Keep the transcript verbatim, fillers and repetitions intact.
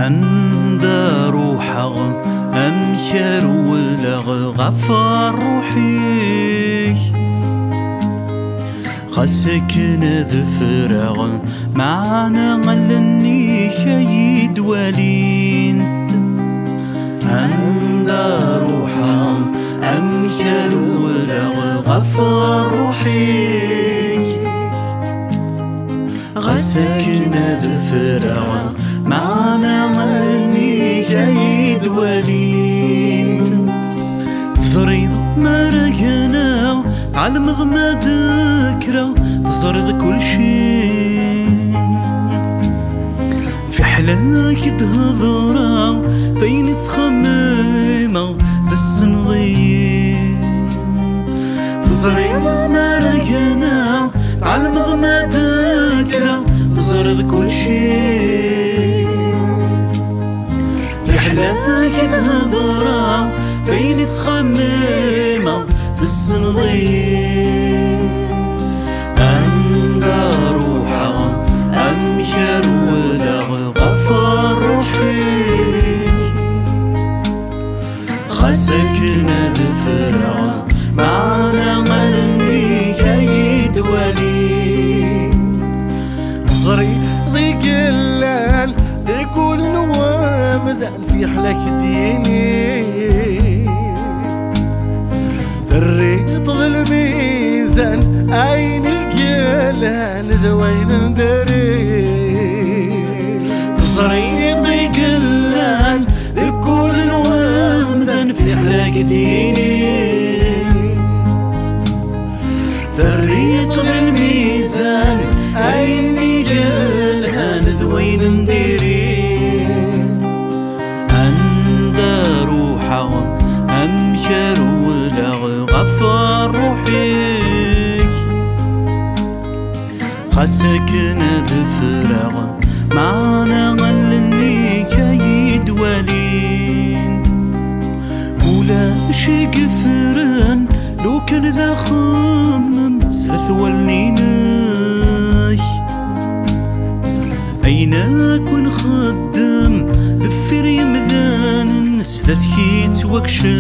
Anda ruḥeɣ, amek rewleɣ ɣef ṛṛuḥ-ik? Ɣas akken ad ffreɣ, meɛna allen-ik ay d-walint. Anda ruḥeɣ, amek rewleɣ ɣef ṛṛuḥ-ik? Ɣas akken ad ffreɣ, meɛna allen-ik ay d-walint. Teẓriḍ mi ara gneɣ, ɛelmeɣ ma d-kkreɣ, teẓriḍ kulci. Fiḥel ad k-d-hedreɣ, d ayen i ttxemmimeɣ, tessneḍ-iyi. Teẓriḍ mi ara gneɣ, ɛelmeɣ ma d-kkreɣ, teẓriḍ kulci. Fiḥel ad k-id-hedreɣ, d ayen i ttxemmimeɣ, tessneḍ-iyi. Anda ruḥeɣ, amek rewleɣ ɣef ṛṛuḥ-ik? Ɣas akken ad ffreɣ, meɛna allen-ik ay d-walint. Teẓriḍ i yellan deg wul n wemdan, fiḥel ad k-d-yini. Terriḍ d lmizan, ayen i yellan d wayen n diri. Teẓriḍ i yellan deg wul n wemdan, fiḥel ad k-d-yini. Terriḍ d lmizan, ayen i yelhan d wayen n diri. Anda ruḥeɣ, amek rewleɣ ɣef ṛṛuḥ-ik? Ɣas akken ad ffreɣ, meɛna allen-ik ay d-walint. Ulac i yeffren lukan d axemmem zdat wallen-inek. Ayen akk nxeddem deffir yemdanen, zdat-k yettwakcem.